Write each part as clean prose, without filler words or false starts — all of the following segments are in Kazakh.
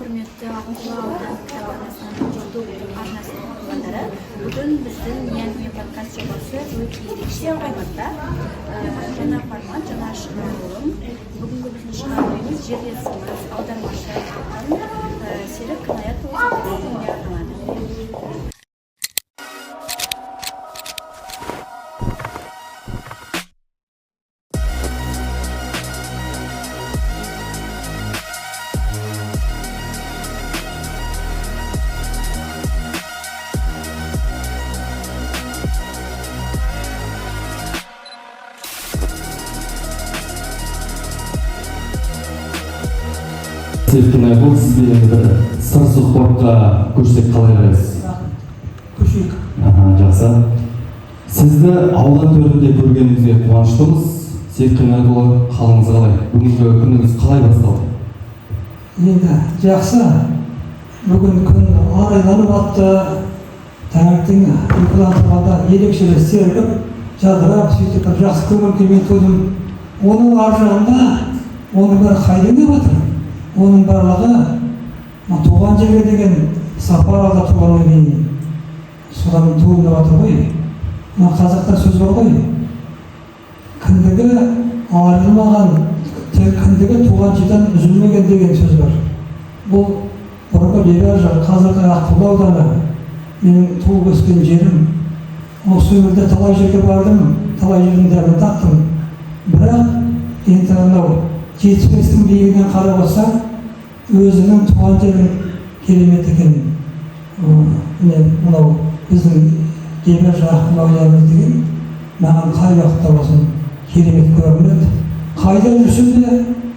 Құрметті Аққұла аудандық кітапханасының YouTube арнасының оқырмандары, бүгін біздің «Не әңгіме» подкаст жобасы өте ерекше форматта. Жаңа формат, жаңа шығарылым. Бүгінгі біздің шығарылымымыз жерлесіміз, аудармашы ақын Серік Қинаятұлы Сәтбаевтың арналады. Серік Қинаятұлы, сізбен енді бір сыр сұхбатқа көшсек, қалай қарайсыз? Көшейік. Аха, жақсы. Сізді аудан төрінде көргенімізге қуаныштымыз. Серік Қинаятұлы, қалыңыз қалай? Бүгінгі күніңіз қалай басталды? Енді жақсы. Бүгін күн арайланып атты. Таңертең ұйқыдан тұрғанда ерекше бір сергіп, жадырап, сөйтіп бір жақсы көңіл күймен тудым. Оның ар жағында, оның бәрі қайдан келіп жатыр? Оның барлығы мына туған жерге деген сапар алда тұрғаннан кейін содан туындап жатыр ғой. Мына қазақта сөз бар ғой: кіндігі айырылмаған, тек кіндігі туған жерден үзілмеген деген сөз бар. Бұл бұрынғы Лебяжі, қазіргі Аққұла ауданы, менің туып өскен жерім. Осы өмірде талай жерге бардым, талай жердің дәмін таттым. Бірақ енді мынау 75-тің биігінен қарап отырсаң, өзіңнің туған жерің керемет екен. Міне, мынау біздің Лебяжі, Аққұла ауданымыз деген маған қай уақытта болсын керемет көрінеді. Қайда жүрсем де,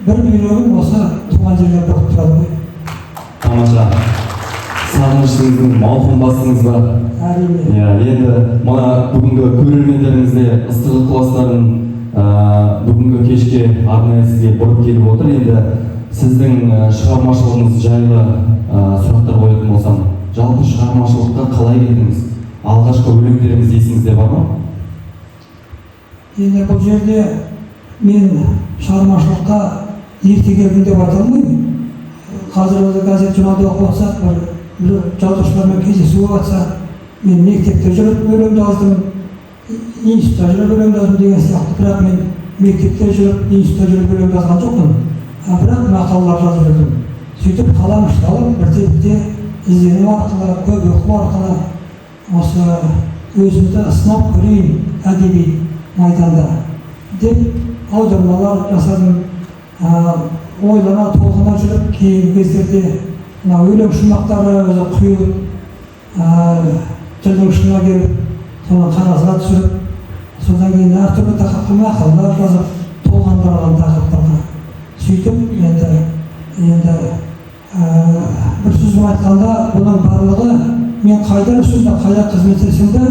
бір бүйрегім осы туған жерге бұрып тұрады ғой. Тамаша. Сағынышыңыздың мауқын бастыңыз ба? Әрине. Иә, енді мына бүгінгі көрермендеріңіз де ыстық ықыластарын бүгінгі кешке арнайы сізге бұрып келіп отыр. Енді сіздің шығармашылығыңыз жайлы сұрақтар қоятын болсам, жалпы шығармашылыққа қалай келдіңіз? Алғашқы өлеңдеріңіз есіңізде бар ма? Енді бұл жерде мен шығармашылыққа ерте келдім деп айта алмаймын. Қазір өзі газет, журналда оқып жатсақ, бір жазушылармен кездесу болып жатса, мен мектепте жүріп өлең жаздым, институтта жүріп өлең жаздым деген сияқты. Бірақ мен мектепте жүріп, институтта жүріп өлең жазған жоқпын, а бірақ мақалалар жазып жүрдім. Сөйтіп қалам ұсталып, бірте бірте іздену арқылы, көп оқу арқылы, осы өзімді сынап көрейін әдеби майданда деп аудармалар жасадым. Ойлана толғана жүріп, кейінгі кездерде мына өлең шумақтары өзі құйылып, тілдің ұшына келіп, соны қағазға түсіріп, содан кейін әртүрлі тақырыпта мақалалар жазып, толғандырған тақырыптарға. Сөйтіп енді бір сөзбен айтқанда, бұның барлығы мен қайда жүрсем де, қайда қызмет етсем де,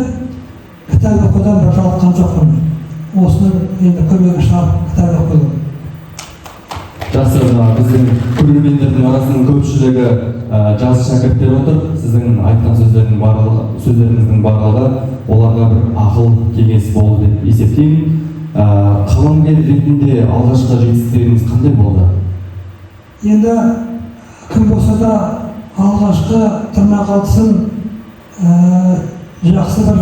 кітап оқудан бір жалыққан жоқпын. Осының енді көмегі шығар кітап оқудың. Жақсы. Мына біздің көрермендердің арасының көпшілігі жас шәкірттер отыр. Сіздің айтқан сөздердің барлығы, сөздеріңіздің барлығы оларға бір ақыл кеңес болды деп есептеймін. Қаламгер ретінде алғашқы жетістіктеріңіз қандай болды? Енді кім болса да алғашқы тырнақ алтысын жақсы бір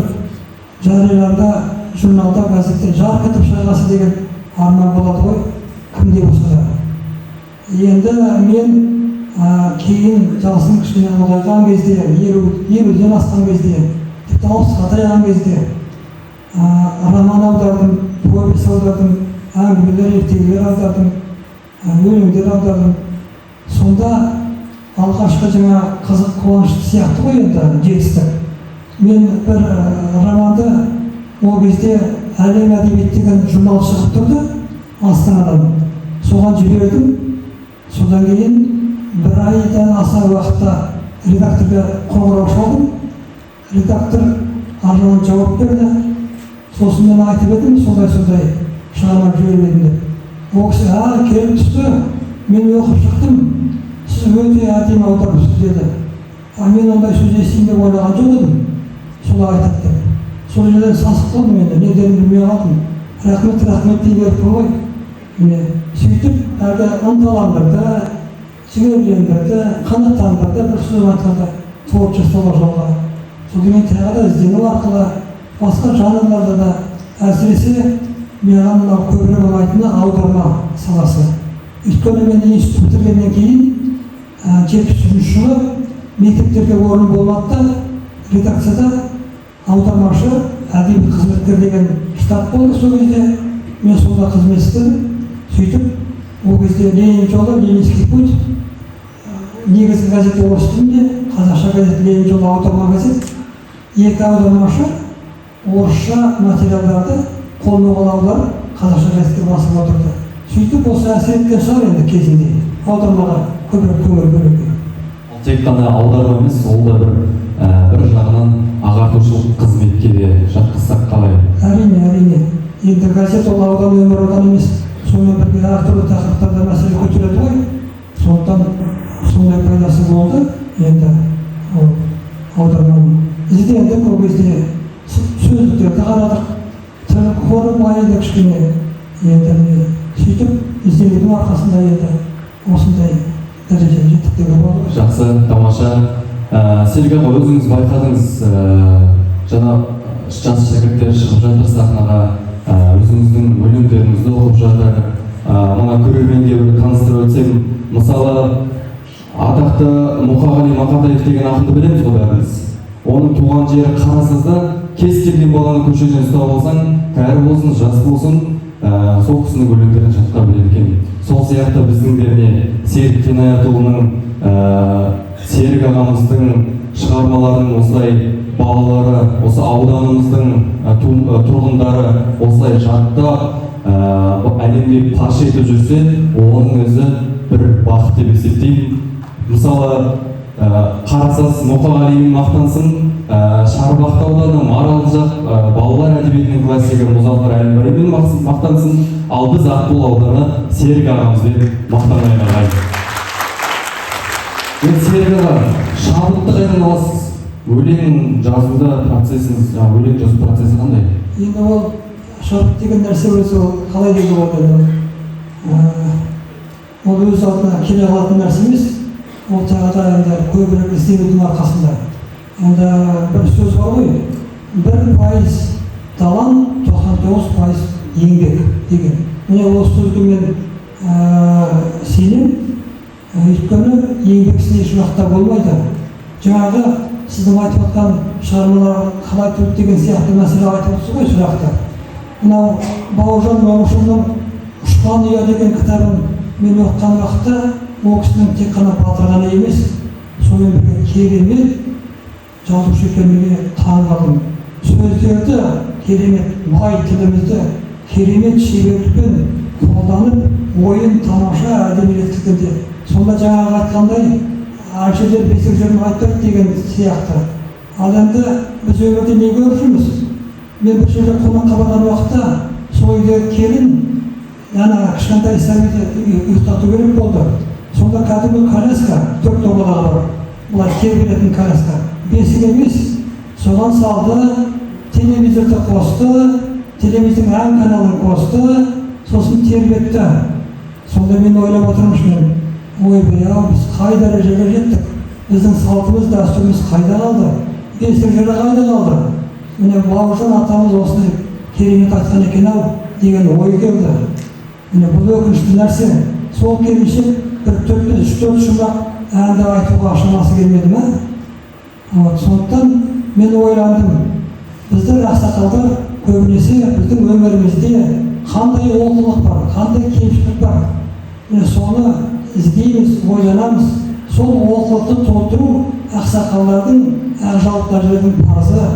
жарияланда, журналда, газетте жарқ етіп шығасы деген арман болады ғой кімде болса да. Енді мен кейін жасым кішкене ұлғайған кезде, 50-ден асқан кезде, тіпті 60-қа таяған кезде роман аудардым, повесть аудардым, әңгімелер, ертегілер аудардым, өлеңдер аудардым. Сонда алғашқы жаңа қызық, қуанышты сияқты ғой енді жетістік. Мен бір романды, ол кезде «Әлем әдебиеті» деген журнал шығып тұрды Астанадан, соған жібердім. Содан кейін бір айдан аса уақытта редакторға қоңырау шалдым. Редактор ар жағынан жауап берді. Сосын мен айтып едім, сондай сондай шығарма жіберіп едім деп. Ол кісі: «А, келіп түсті, мен оқып шықтым, сіз өте әдемі аударыпсыз», – деді. А мен ондай сөз естимін деп ойлаған жоқ едім, солай айтады деп. Сол жерден сасып қалдым, енді не дерімді білмей қалдым. «Рахмет, рахмет» дей беріппін ғой. Міне, сөйтіп әлгі ынталандырды. Жігерлендірді, қанаттандырды, бір сөзбен айтқанда, творчестволық жолға. Содан кейін тағы да іздену арқылы басқа жанрларда да, әсіресе маған мынау көбірек ұнайтыны аударма саласы. Өйткені мен институт бітіргеннен кейін 73-жылы мектептерге орын болмады да, редакцияда аудармашы, әдеби қызметкер деген штат болды. Сол кезде мен сонда қызмет істедім. Сөйтіп, ол кезде «Ленин жолы», «Ленинский путь», негізгі газет орыс тілінде, қазақша газет «Ленин жолы» аударма газет. Екі аудармашы орысша материалдарды қолма қол аударып, қазақша газетке басып отырды. Сөйтіп, осы әсер еткен шығар енді кезінде аудармаға көбірек көңіл бөлуге. Ол тек қана аударма емес, ол да бір жағынан ағартушылық қызметке де жатқызсақ қалай? Әрине, әрине. Енді газет ол аудан өмірі ғана емес, сонымен бірге әртүрлі тақырыптарда мәселе көтереді ғой. Сондықтан сондай пайдасы болды. Енді ол аударманың, іздендік, ол кезде сөздіктерді қарадық, тіл қоры байыды кішкене. Енді міне, сөйтіп ізденудің арқасында енді осындай дәрежеге жеттік деуге болады. Жақсы, тамаша. Серік аға, өзіңіз байқадыңыз, жаңа жас шәкірттер шығып жатыр сахнаға, өзіңіздің өлеңдеріңізді оқып жатыр. Мына көрерменге бір таныстырып өтсем, мысалы, атақты Мұқағали Мақатаев деген ақынды білеміз ғой бәріміз. Оның туған жері Қарасазда. Кез келген баланы көшеден ұстап алсаң, кәрі болсын, жас болсын, сол кісінің өлеңдерін жатқа біледі екен. Сол сияқты біздің де, міне, Серік Қинаятұлының, Серік ағамыздың шығармаларын осылай балалары, осы ауданымыздың тұрғындары осылай жаттап, әлемге паш етіп жүрсе, оның өзі бір бақыт деп есептеймін. Мысалы, Қарасаз Мұқағалимен мақтансын, Шарбақты ауданы, Маралды жақ балалар әдебиетінің классигі Мұзафар Әлімбаевпен мақтансын, ал біз Аққулы ауданы Серік ағамызбен мақтанайық, ағайын. Енді, Серік аға, шабытты қайдан аласыз? Өлең жазуда процесіңіз, жаңағы өлең жазу процесі қандай? Енді ол шабыт деген нәрсе өзі, ол қалай деуге болады енді, ол өз алдына келе қалатын нәрсе емес. Ол тағы да енді көбірек ізденудің арқасында. Енді бір сөз бар ғой, 1% талант, 99% еңбек деген. Міне, осы сөзге мен сенемін. Өйткені еңбексіз еш уақытта болмайды. Жаңағы сіздің айтып отқан шығармалар қалай туды деген сияқты мәселе айтып отырсыз ғой, сұрақты. Мынау Бауыржан Момышұлының «Ұшқан ұя» деген кітабын мен оқыған уақытта, ол кісінің тек қана батыр ғана емес, сонымен бірге керемет жазушы екеніне таң қалдым. Сөздерді керемет, бай тілімізді керемет шеберлікпен қолданып, ойын тамаша әдемі жеткізгенде, сонда жаңағы айтқандай, әншілер бесік жырын айтпайды деген сияқты. Ал енді біз өмірде не көріп жүрміз? Мен бір жерде қонаққа барған уақытта, сол үйде келін ана кішкентай сәбиді ұйықтату керек болды. Сонда кәдімгі коляска, төрт домалағы бар, былай тербелетін коляска, бесік емес, соған салды, телевизорды қосты, телевизордың ән каналын қосты, сосын тербетті. Сонда мен ойлап отырмын мен: ойбай ау, біз қай дәрежеге жеттік? Біздің салтымыз, дәстүріміз қайда қалды? Бесік жыры қайда қалды? Міне, Бауыржан атамыз осындай керемет айтқан екен ау деген ой келді. Міне, бұл өкінішті нәрсе. Сол келіншек бір төрт бес, үш төрт шумақ әнді айтуға шамасы келмеді ма? Вот, сондықтан мен ойландым: біздер, ақсақалдар, көбінесе біздің өмірімізде қандай олқылық бар, қандай кемшілік бар, міне, соны іздейміз, ойланамыз. Сол олқылықты толтыру ақсақалдардың, ақжаулықтардың парызы.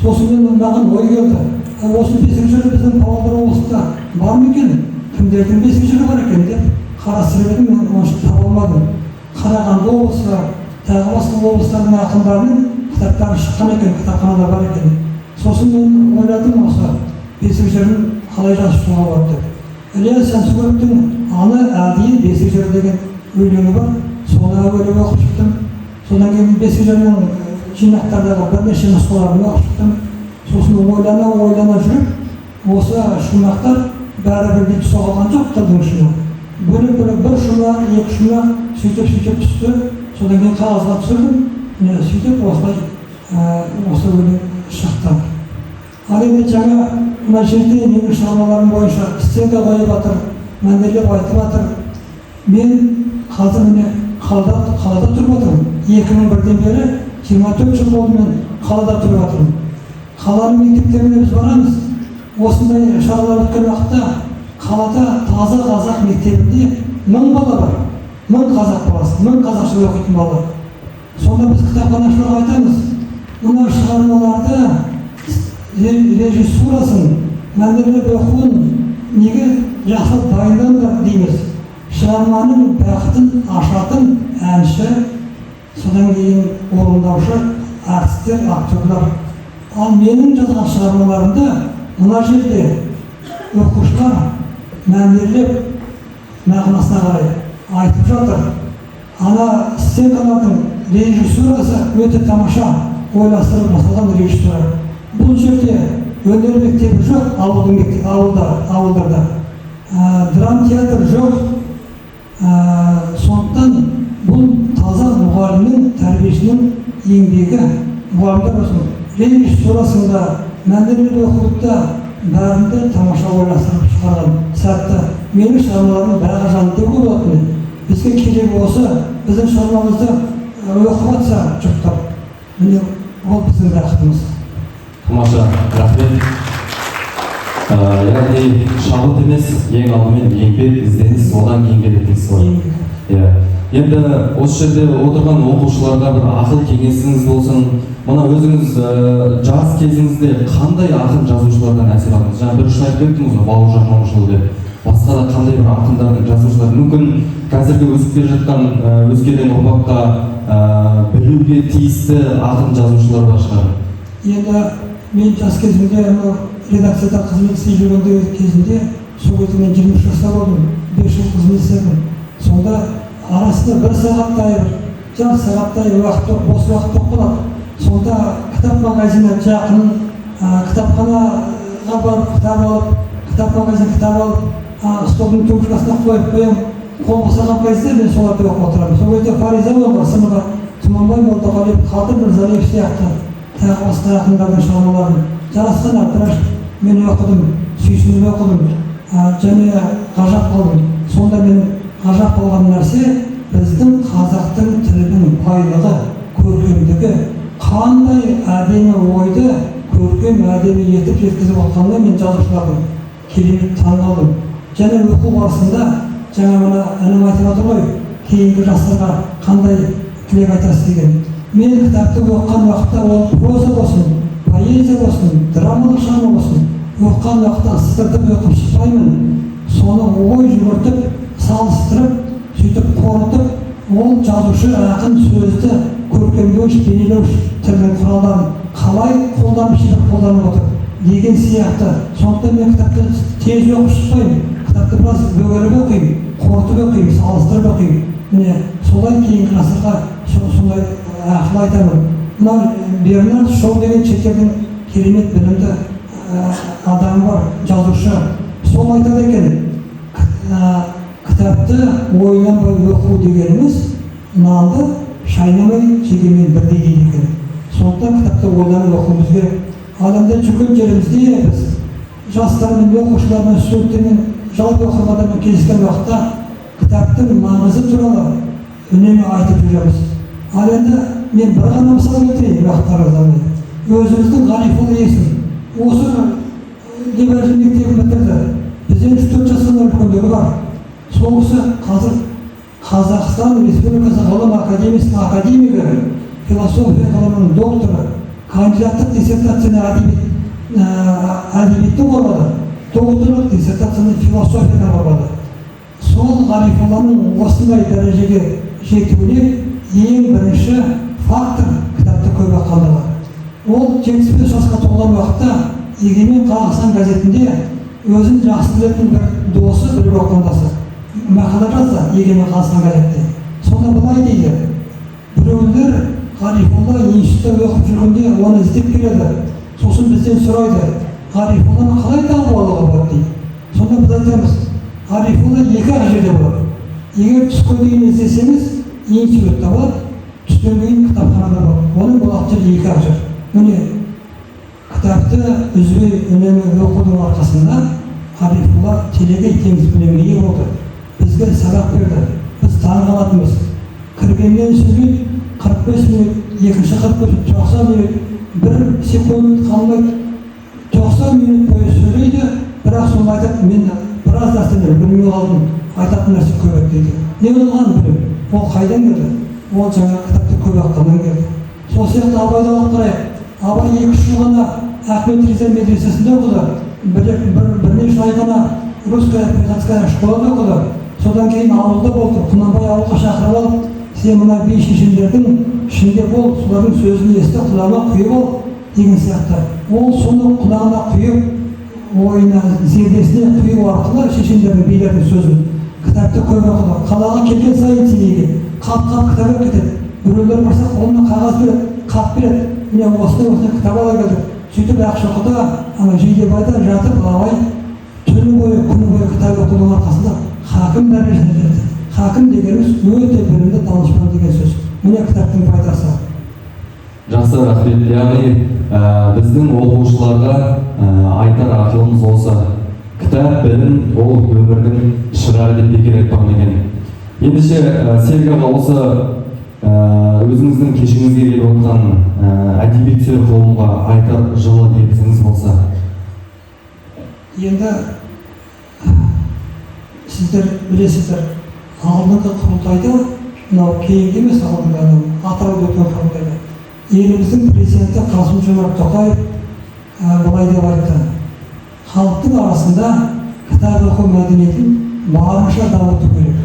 Сосын мен, маған ой келді: осы бесік жыры біздің Павлодар облысында бар ма екен, кімдердің бесік жыры бар екен деп қарастырып едім, мен онша таба алмадым. Қарағанды облысы, тағы басқа облыстардың ақындарының кітаптары шыққан екен, кітапханада бар екен. Сосын мен ойладым, осы бесік жырын қалай жазып шығуға болады деп. Ілияс Жансүгіровтің «Аны әдейі бесік жыры» деген өлеңі бар, соны әуелі оқып шықтым. Содан кейін бесік жырының жинақтардағы бірнеше нұсқаларын оқып шықтым. Сосын ойлана ойлана жүріп, осы шумақтар бәрі бірдей түсе қалған жоқ тілдің ұшына. Бөлек бөлек бір шумақ, екі шумақ, сөйтіп түсті. Содан кейін қағазға түсірдім. Міне, сөйтіп осылай осы өлең шықты. Ал енді жаңа мына жерде менің шығармаларым бойынша сценка қойып жатыр, мәнерлеп айтып жатыр. Мен қазір, міне, қалада тұрып жатырмын. 2001-ден бері 24 жыл болды, мен қалада тұрып жатырмын. Қаланың мектептеріне біз барамыз. Осындай шаралар өткен уақытта қалада таза қазақ мектебінде 1000 бала бар, 1000 қазақ баласы, 1000 қазақша оқитын бала. Сонда біз кітапханашыларға айтамыз: мына шығармаларды режиссурасын, мәнерлеп оқуын неге жақсылап дайындаңдар дейміз. Шығарманың бақытын ашатын әнші, содан кейін орындаушы әртістер, актерлар. Ал менің жазған шығармаларымды мына жерде оқушылар мәнерлеп, мағынасына қарай айтып жатыр. Ана сценкалардың режиссурасы өте тамаша ойластырып жасалған режиссура. Бұл жерде өнер мектебі жоқ, ауылдың мектебі, ауылда, ауылдарда драм театр жоқ. Сондықтан бұл таза мұғалімнің, тәрбиешінің еңбегі. Мұғалімдер болсын, режиссурасында, мәнерлеп оқуда, бәрінде тамаша ойластырып шығарған сәтті. Менің шығармаларым бағы жанды деуге болады. Міне, бізге керегі осы. Біздің шығармамызды оқып жатса жұрттар, міне, ол біздің бақытымыз. Тамаша, рахмет. Яғни шабыт емес, ең алдымен еңбек, ізденіс, одан кейін келеді дейсіз ғой. Еңбек. Иә, енді осы жерде отырған оқушыларға бір ақыл кеңесіңіз болсын. Мына өзіңіз жас кезіңізде қандай ақын жазушылардан әсер алдыңыз? Жаңа бір үшін айтып кеттіңіз ғой, Бауыржан Момышұлы деп. Басқа да қандай бір ақындардың, жазушылар, мүмкін қазіргі өсіп келе жатқан өскелең ұрпаққа білуге тиісті ақын жазушылар бар шығар? Енді мен жас кезімде, анау редакцияда қызмет істей жүргенде кезінде, сол кезде мен 23 жаста болдым, 5 жыл қызмет істедім. Сонда арасында бір сағаттай, бір жарты сағаттай уақыт, бос уақыт болып қалады. Сонда кітап магазині жақын, кітапханаға барып кітап алып, кітап магазин кітап алып, столдың тумбочкасына қойып қоямын. Қол босаған кезде мен соларды оқып отырамын. Сол кезде Фариза Оңғарсынова, Тұманбай Молдағалиев, Қадыр Мырзалиев сияқты тағы басқа ақындардың шығармаларын, Жарасқан Әбдірашев, мен оқыдым, сүйсініп оқыдым және ғажап қалдым. Сонда мен ғажап қалған нәрсе: біздің қазақтың тілінің байлығы, көркемдігі, қандай әдемі ойды көркем, әдемі етіп жеткізіп отқанына мен жазушылардың керемет таң қалдым. Және оқу барысында жаңа мына інім айтып отыр ғой, кейінгі жастарға қандай тілек айтасыз деген. Мен кітапты оқыған уақытта, ол проза болсын, поэзия болсын, драмалық шығарма болсын, оқыған уақытта сыдыртып оқып шықпаймын. Соны ой жүгіртіп, салыстырып, сөйтіп қорытып, ол жазушы, ақын сөзді көркемдеуіш, бейнелеуіш тілдің құралдарын қалай қолданып, шебер қолданып отыр деген сияқты. Сондықтан мен кітапты тез оқып шықпаймын, кітапты біраз бөгеліп оқимын, қорытып оқимын, салыстырып оқимын. Міне, солай кейінгі ғасырға сондай ақыл айтамын. Мынау Бернард Шоу деген шетелдің керемет білімді адамы бар, жазушы. Сол айтады екен: Кітапты ойланбай оқу дегеніміз нанды шайнамай жегенмен бірдей», — дейді екен. Сондықтан кітапты ойланып оқуымыз керек. Ал енді жүрген жерімізде біз жастармен, оқушылармен, студенттермен, жалпы оқырмандармен кездескен уақытта кітаптың маңызы туралы үнемі айтып жүреміз. Ал енді мен бір ғана мысал келтірейін, уақыттарыңызды алмай. Өзіміздің Ғарифолла Есім осы Лебәжі мектебін бітірді, бізден 3-4 жас қана үлкендігі бар. Сол кісі қазір Қазақстан Республикасы Ғылым академиясының академигі, философия ғылымының докторы, кандидаттық диссертацияны әдебиеттен қорғады, докторлық диссертацияны философиядан қорғады. Сол Ғарифолланың осындай дәрежеге жетуіне ең бірінші фактор — кітапты көп оқығандығы. Ол 75 жасқа толған уақытта «Егемен Қазақстан» газетінде өзін жақсы білетін бір досы, бір оққандасы мақала жазды «Егемен Қазақстан» газетінде. Сонда былай дейді: біреулер Ғарифолла институтта оқып жүргенде оны іздеп келеді, сосын бізден сұрайды: «Ғарифолланы қалай тауып алуға болады?» — дейді. Сонда біз айтамыз: Арифулла екі ақ жерде болады. Егер түске дейін іздесеңіз, институтта болады, түстен кейін кітапханада болады. Оның болатын жері екі ақ жер. Міне, кітапты үзбей, үнемі оқудың арқасында Арифулла телегей теңіз білімге ие болды. Бізге сабақ берді, біз таң қалатынбыз. Кіргеннен сөйлейді 45 минут, екінші 45 минут, 90 минут, бір секунд қалмайды, 90 минут бойы сөйлейді. Бірақ соны айтады: «Мен біраз нәрсені білмей қалдым, айтатын нәрсе көп еді», – дейді. Не болғанын білемін. Ол қайдан келді? Ол жаңағы кітапты көп оқығаннан келді. Сол сияқты Абайды алып қарайық. Абай 2-3 жыл ғана Ахмет Риза медресесінде оқыды, бірнеше ай ғана русская приходская школада оқыды. Содан кейін ауылда болды. Құнанбай ауылға шақырып алып: «Сен мына би шешендердің ішінде бол, солардың сөзін есті, құлағына құйып ал», – деген сияқты. Ол соны құлағына құйып, ойына, зердесіне құю арқылы шешендердің, билердің сөзін, кітапты көп оқыды. Қалаға келген сайын, Семейге, қап қап кітап алып кетеді. Біреулер барса, қолына қағаз береді, қап береді: «Міне, осындай осындай кітап ала келдік». Сөйтіп Ақшоқыда, ана Жидебайда жатып, Абай түні бойы, күні бойы кітап оқудың арқасында хакім дәрежесіне жетті. Хакім дегеніміз – өте білімді, данышпан деген сөз. Міне, кітаптың пайдасы. Жақсы, рахмет. Яғни біздің оқушыларға айтар ақылымыз осы: кітап, білім – ол өмірдің шырағы деп бекер айтпаған екен. Ендеше, Серік аға, осы өзіңіздің кешіңізге келіп отқан әдебиет сүйер қауымға айтар жылы лебізіңіз болса. Енді сіздер білесіздер, алдыңғы құрылтайда, мынау кейінгі емес, алдыңғы, анау Атырауда өткен құрылтайда еліміздің президенті Қасым Жомарт Тоқаев былай деп айтты: «Халықтың арасында кітап оқу мәдениетін барынша дамыту керек,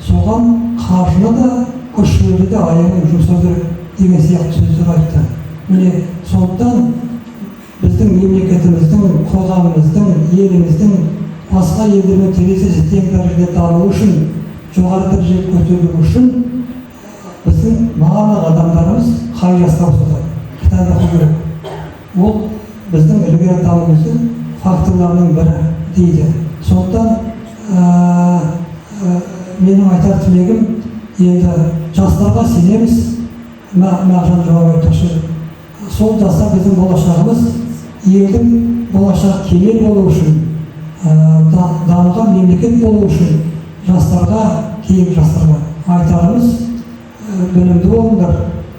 соған қаржыны да, күш жігерді де аямай жұмсау керек», – деген сияқты сөздер айтты. Міне, сондықтан біздің мемлекетіміздің, қоғамымыздың, еліміздің басқа елдермен терезесі тең дәрежеде дамуы үшін, жоғары дәрежеге көтерілу үшін біздің барлық адамдарымыз қай жаста болса да кітап оқу керек. Ол біздің ілгері дамуымыздың факторларының бірі дейді. Сондықтан менің айтар тілегім, енді жастарға сенеміз. Мағжан Жұмабаев айтпақшы, сол жастар біздің болашағымыз. Елдің болашағы кемел болу үшін, дамыған мемлекет болу үшін жастарға, кейінгі жастарға айтарымыз: білімді болыңдар,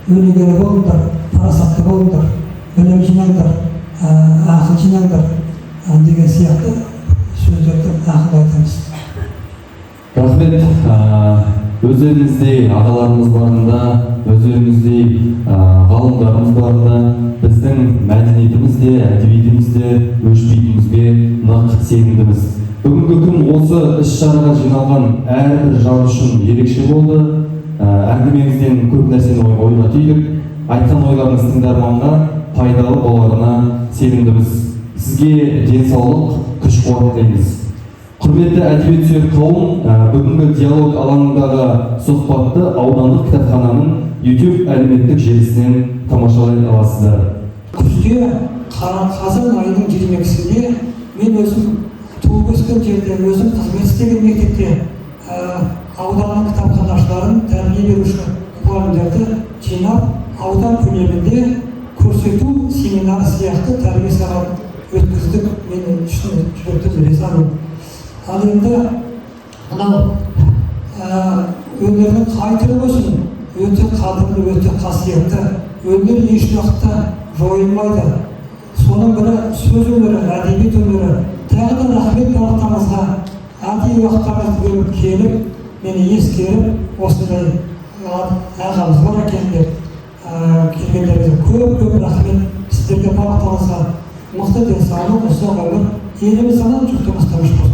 өнегелі болыңдар, парасатты болыңдар, білім жинаңдар, ақыл жинаңдар деген сияқты сөздерді, ақыл айтамыз. Рахмет. Өздеріңіздей ағаларымыз барында, өздеріңіздей ғалымдарымыз барында біздің мәдениетіміз де, әдебиетіміз де өшпейтінімізге нық сенімдіміз. Бүгінгі күн осы іс шараға жиналған әрбір жан үшін ерекше болды. Әңгімеңізден көп нәрсені ойға түйдік. Айтқан ойларыңыз тыңдарманға пайдалы боларына сенімдіміз. Сізге денсаулық, күш қуат тілейміз. Құрметті әдебиет сүйер қауым, бүгінгі диалог алаңындағы сұхбатты аудандық кітапхананың YouTube әлеуметтік желісінен тамашалай аласыздар. Күзде, қазан айының 22-сінде мен өзім туып өскен жерде, өзім қызмет істеген мектепте ауданның кітапханашыларын, тәрбие беруші мұғалімдерді жинап, аудан көлемінде көрсету семинары сияқты тәрбие сағатын өткіздік. Мен шын жүректен ризамын. Ал енді мынау өнердің қай түрі болсын, өте қадірлі, өте қасиетті. Өнер еш уақытта жойылмайды. Соның бірі – сөз өнері, әдебиет өнері. Тағы да рахмет барлықтарыңызға, әдейі уақыттарыңызды бөліп келіп, мені ескеріп, осындай ағамыз бар екен деп келгендеріңізге көп көп рахмет. Сіздерге, барлықтарыңызға мықты денсаулық, ұзақ өмір, еліміз аман, жұртымыз тыныш болсын.